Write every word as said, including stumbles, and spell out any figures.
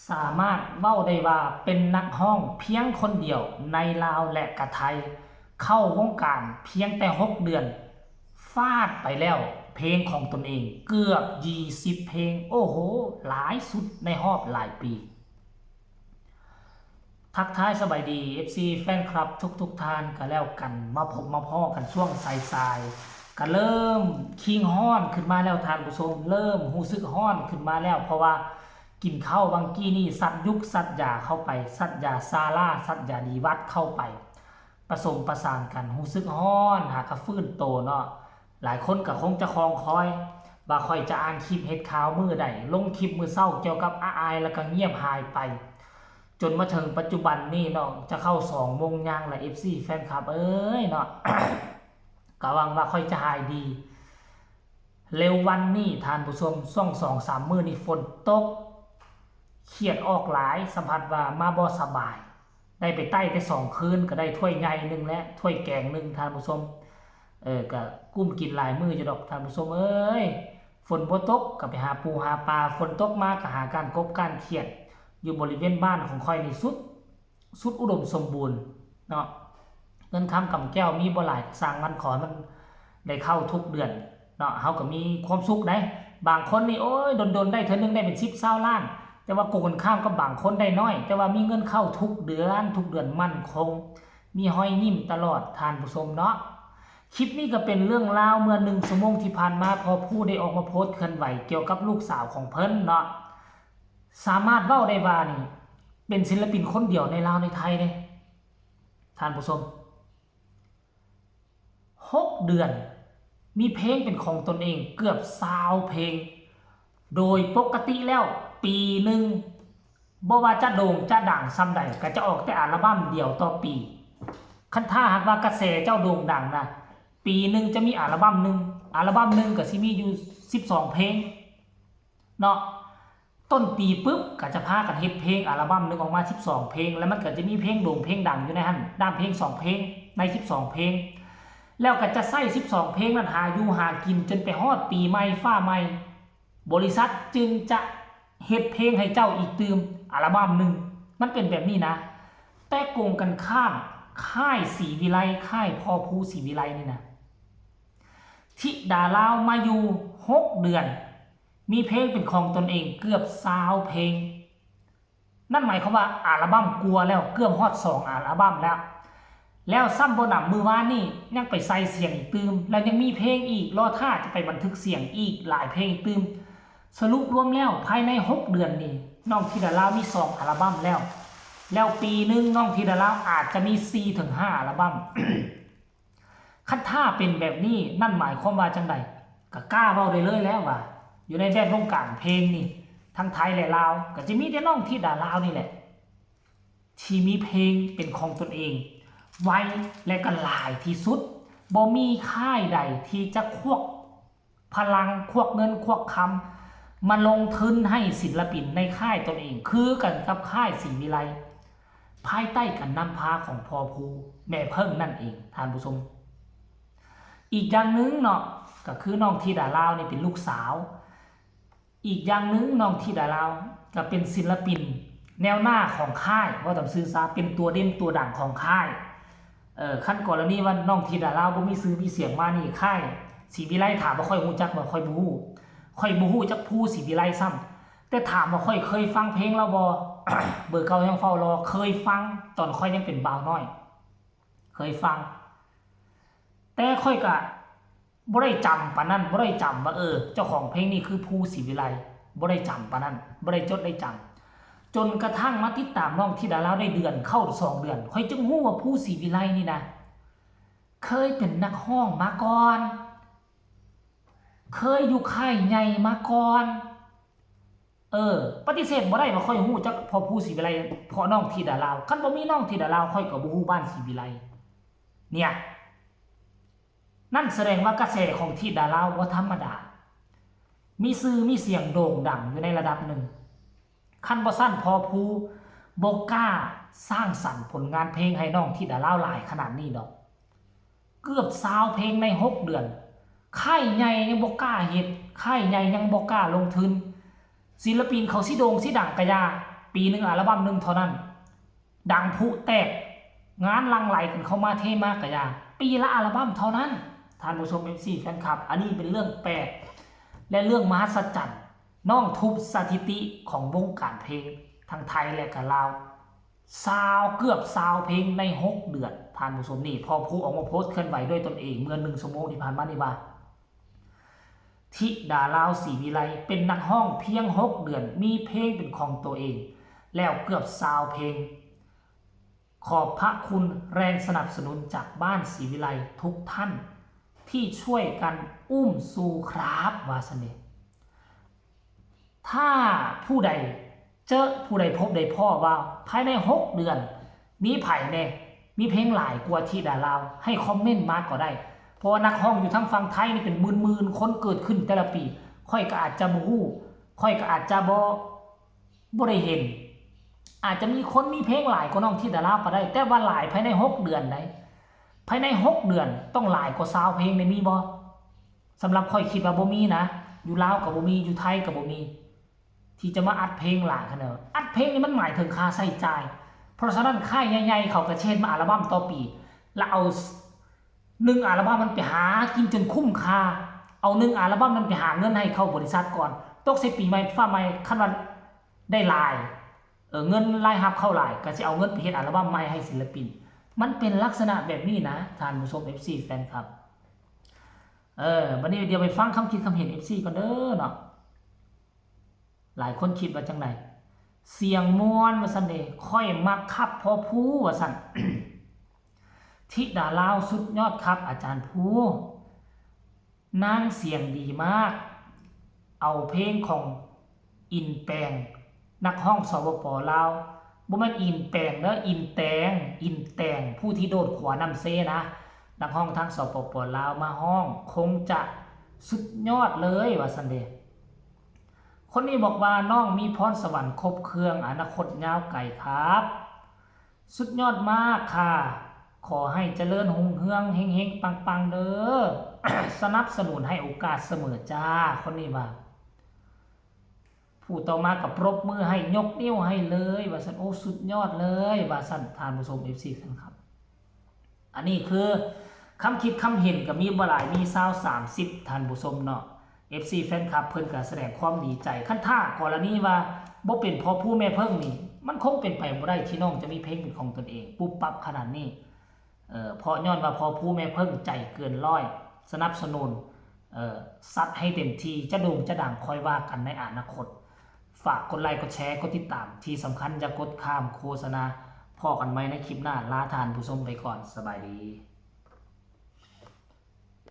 สามารถเว้าได้ว่าเป็นนักฮ้องเพียงคนเดียวในลาวและกะไทย เข้าวงการเพียงแต่หกเดือน ฟาดไปแล้วเพลงของตนเองเกือบยี่สิบเพลง โอ้โห หลายสุดในฮอบหลายปี ทักทายสบายดี เอฟซี แฟนคลับทุกๆท่านก็แล้วกัน มาพบมาพ้อกันช่วงสายๆ ก็เริ่มคิงฮ้อนขึ้นมาแล้วท่านผู้ชม เริ่มรู้สึกฮ้อนขึ้นมาแล้ว เพราะว่ากินข้าววังกี้นี่ซัดยุกซัดยาเข้าไป ซัดยาซาร่า ซัดยาดีวัตเข้าไป ผสมประสานกัน รู้สึกฮ้อน หากะฟื้นโตเนาะ หลายคนก็คงจะคองคอย ว่าข้อยจะอ่านคลิปเฮ็ดข่าวมื้อใด ลงคลิปมื้อเช้าเกี่ยวกับอาอาย แล้วก็เงียบหายไป จนมาถึงปัจจุบันนี้เนาะ จะเข้าสองโมงย่างละ เอฟซี แฟนคลับเอ้ยเนาะ ก็หวังว่าข้อยจะหายดี เร็ววันนี้ท่านผู้ชม ช่วงสองสามมื้อนี้ฝนตก เครียดออกหลาย สัมผัสว่ามาบ่สบาย ได้ไปไต้แต่สองคืน ก็ได้ถ้วยใหญ่หนึ่งและถ้วยแกงหนึ่งท่านผู้ชม เออ ก็กุ้มกินหลายมื้ออยู่ดอกท่านผู้ชมเอ้ย ฝนบ่ตกก็ไปหาปูหาปลา ฝนตกมาก็หาการกบการเขียด อยู่บริเวณบ้านของข้อยนี่สุด สุดอุดมสมบูรณ์เนาะ เงินคำกำแก้วมีบ่หลาย สร้างมันขอให้มันได้เข้าทุกเดือนเนาะ เฮาก็มีความสุขได้ บางคนนี่ โอ้ย ดนๆ ได้เทื่อนึงได้เป็นสิบซาวล้าน แต่ว่าโกงกันข้ามกับบางคนได้น้อย แต่ว่ามีเงินเข้าทุกเดือน ทุกเดือนมั่นคง มีฮอยยิ้มตลอดท่านผู้ชมเนาะ คลิปนี้ก็เป็นเรื่องราวเมื่อหนึ่งชั่วโมงที่ผ่านมา พอผู้ได้ออกมาโพสต์เคลื่อนไหวเกี่ยวกับลูกสาวของเพิ่นเนาะ สามารถเว้าได้ว่านี่ เป็นศิลปินคนเดียวในลาวในไทยเด้ ท่านผู้ชม หกเดือน มีเพลงเป็นของตนเองเกือบซาวเพลง โดยปกติแล้วปีหนึ่ง บ่ว่าจะโด่งจะดังส่ำใด ก็จะออกแต่อัลบั้มเดียวต่อปี คันถ้าหากว่ากระแสเจ้าโด่งดังนะ ปีหนึ่งจะมีอัลบั้มหนึ่ง อัลบั้มหนึ่งก็สิมีอยู่สิบสองเพลงเนาะ ต้นปีปุ๊บก็จะพากันเฮ็ดเพลงอัลบั้มหนึ่งออกมาสิบสองเพลง แล้วมันก็จะมีเพลงโด่งเพลงดังอยู่ในหั่น ด้ามเพลงสองเพลง ในสิบสองเพลง แล้วก็จะใช้สิบสองเพลงนั้นหาอยู่หากินจนไปฮอดปีใหม่ฟ้าใหม่ บริษัทจึงจะเฮ็ดเพลงให้เจ้าอีกตื่มอัลบั้มหนึ่ง มันเป็นแบบนี้นะ แต่โกงกันข้าม ค่ายศรีวิไล ค่ายพ่อภูศรีวิไลนี่นะ ธิดาลาวมาอยู่หกเดือน มีเพลงเป็นของตนเองเกือบซาวเพลง นั่นหมายความว่าอัลบั้มกว่าแล้ว เกือบฮอดสองอัลบั้มแล้ว แล้วซ้ำบ่หนำ มื้อวานนี่ยังไปใส่เสียงอีกตื่ม แล้วยังมีเพลงอีก รอท่าจะไปบันทึกเสียงอีกหลายเพลงตื่ม สรุปรวมแล้วภายในหกเดือนนี่ น้องธิดาลาวมีสองอัลบั้มแล้ว แล้วปีหนึ่งน้องธิดาลาวอาจจะมีสี่ถึงห้าอัลบั้ม คันถ้าเป็นแบบนี้ นั่นหมายความว่าจั่งใด ก็กล้าเว้าได้เลยแล้วว่า อยู่ในแวดวงการเพลงนี่ ทั้งไทยและลาว ก็จะมีแต่น้องธิดาลาวนี่แหละ ที่มีเพลงเป็นของตนเอง ไวและก็หลายที่สุด บ่มีค่ายใดที่จะควักพลัง ควักเงิน ควักคำ มาลงทุนให้ศิลปินในค่ายตนเอง คือกันกับค่ายศรีวิไล ภายใต้การนำพาของพ่อภูแม่เพิ่งนั่นเอง ท่านผู้ชม อีกอย่างหนึ่งเนาะ ก็คือน้องธิดาลาวนี่เป็นลูกสาว อีกอย่างหนึ่งน้องธิดาลาวก็เป็นศิลปินแนวหน้าของค่าย เว้าตามซื่อซะ เป็นตัวเด่นตัวดังของค่าย เอ่อ คันกรณีว่าน้องธิดาลาวบ่มีชื่อมีเสียงมานี่ ค่ายศรีวิไลถามว่าข้อยฮู้จักบ่ ข้อยบ่ฮู้ ข้อยบ่ฮู้จักภูศรีวิไลซ้ำ แต่ถามว่าข้อยเคยฟังเพลงลาวบ่ เบอร์เก่ายังเฝ้ารอ เคยฟังตอนข้อยยังเป็นบ่าวน้อย เคยฟัง แต่ข้อยก็บ่ได้จำปานนั้น บ่ได้จำว่า เออ เจ้าของเพลงนี้คือภูศรีวิไล บ่ได้จำปานนั้น บ่ได้จดได้จำ จนกระทั่งมาติดตามน้องธิดาลาวได้เดือน เข้าสองเดือน ข้อยจึงฮู้ว่าภูศรีวิไลนี่นะ เคยเป็นนักฮ้องมาก่อน เคยอยู่ค่ายใหญ่มาก่อน เออ ปฏิเสธบ่ได้ว่าข้อยฮู้จักพ่อภูศรีวิไล เพราะน้องธิดาลาว คันบ่มีน้องธิดาลาว ข้อยก็บ่ฮู้บ้านศรีวิไล เนี่ย นั่นแสดงว่ากระแสของธิดาลาวบ่ธรรมดา มีชื่อมีเสียงโด่งดังอยู่ในระดับหนึ่ง คันบ่ซั้นพ่อภูบ่กล้าสร้างสรรค์ผลงานเพลงให้น้องธิดาลาวหลายขนาดนี้ดอก เกือบซาวเพลงในหกเดือน ค่ายใหญ่ยังบ่กล้าเฮ็ด ค่ายใหญ่ยังบ่กล้าลงทุน ศิลปินเขาสิโด่งสิดังกะยา ปีหนึ่งอัลบั้มหนึ่งเท่านั้น ดังพลุแตก งานหลั่งไหลกันเข้ามาเทมากะยา ปีละอัลบั้มเท่านั้น ท่านผู้ชม เอฟซี แฟนคลับ อันนี้เป็นเรื่องแปลก และเรื่องมหัศจรรย์ น้องทุบสถิติของวงการเพลงทั้งไทยและกะลาว ซาวเกือบซาวเพลงในหกเดือน ท่านผู้ชม นี่ พอพลุออกมาโพสต์เคลื่อนไหวด้วยตนเองเมื่อหนึ่งชั่วโมงที่ผ่านมานี่ว่า ธิดาลาวศรีวิไลเป็นนักฮ้องเพียงหกเดือน มีเพลงเป็นของตัวเอง แล้วเกือบซาวเพลง ขอบพระคุณแรงสนับสนุนจากบ้านศรีวิไลทุกท่านที่ช่วยกันอุ้มซูครับ ว่าซั่นเด้ ถ้าผู้ใดเจอผู้ใดพบได้พ้อว่าภายในหกเดือน มีไผแน่ มีเพลงหลายกว่าธิดาลาว ให้คอมเมนต์มาก็ได้ เพราะว่านักฮ้องอยู่ทางฝั่งไทยนี่เป็นหมื่นๆคนเกิดขึ้นแต่ละปี ข้อยก็อาจจะบ่ฮู้ ข้อยก็อาจจะบ่ บ่ได้เห็น อาจจะมีคนมีเพลงหลายกว่าน้องธิดาลาวก็ได้ แต่ว่าหลายภายในหกเดือนใด ภายในหกเดือนต้องหลายกว่าซาวเพลงได้มีบ่ สำหรับข้อยคิดว่าบ่มีนะ อยู่ลาวก็บ่มี อยู่ไทยก็บ่มี ที่จะมาอัดเพลงหลายขนาดนั้น อัดเพลงนี่มันหมายถึงค่าใช้จ่าย เพราะฉะนั้นค่ายใหญ่ๆเขาก็สิเฮ็ดมาอัลบั้มต่อปี แล้วเอาหนึ่งอัลบั้มมันไปหากินจนคุ้มค่า เอาหนึ่งอัลบั้มนั้นไปหาเงินให้เข้าบริษัทก่อน ตกใส่ปีใหม่ฟ้าใหม่ คันว่าได้หลาย เออ เงินรายรับเข้าหลาย ก็สิเอาเงินไปเฮ็ดอัลบั้มใหม่ให้ศิลปิน มันเป็นลักษณะแบบนี้นะ ท่านผู้ชม เอฟซี แฟนคลับ เออ บัดนี้เดี๋ยวไปฟังคำคิดคำเห็น เอฟซี ก่อนเด้อเนาะ หลายคนคิดว่าจั่งใด เสียงม่วนว่าซั่นเด้ ข้อยมักคักพ่อภูว่าซั่น ธิดาลาวสุดยอดครับอาจารย์ภู นางเสียงดีมาก เอาเพลงของอินแปง นักฮ้อง สปป ลาว บ่แม่นอินแปงเด้อ อินแตง อินแตง ผู้ที่โดดขัวน้ำเซนะ นักฮ้องทาง สปป ลาว มาฮ้อง คงจะสุดยอดเลย ว่าซั่นเด้ คนนี้บอกว่าน้องมีพรสวรรค์ครบเครื่อง อนาคตยาวไกลครับ สุดยอดมากค่ะ ขอให้เจริญรุ่งเรือง เฮงๆ ปังๆ เด้อ สนับสนุนให้โอกาสเสมอจ้า คนนี้ว่า ผู้ต่อมาก็ปรบมือให้ ยกนิ้วให้เลย ว่าซั่น โอ้ สุดยอดเลย ว่าซั่น ท่านผู้ชม เอฟซี แฟนคลับ อันนี้คือคำคิดคำเห็นก็มีบ่หลาย มีซาว สามสิบ ท่านผู้ชมเนาะ เอฟซี แฟนคลับ เพิ่นก็แสดงความดีใจ คันถ้ากรณีว่าบ่เป็นพ่อภูแม่เพิ่งนี่ มันคงเป็นไปบ่ได้ที่น้องจะมีเพลงเป็นของตนเอง ปุ๊บปั๊บขนาดนี้ เอ่อ เพราะย้อนว่าพ่อภูแม่เพิ่งใจเกินร้อย สนับสนุน เอ่อ ซัดให้เต็มที่ จะโด่งจะดังค่อยว่ากันในอนาคต ฝากกดไลค์ กดแชร์ กดติดตาม ที่สำคัญอย่ากดข้ามโฆษณา พ้อกันใหม่ในคลิปหน้า ลาท่านผู้ชมไปก่อน สบายดี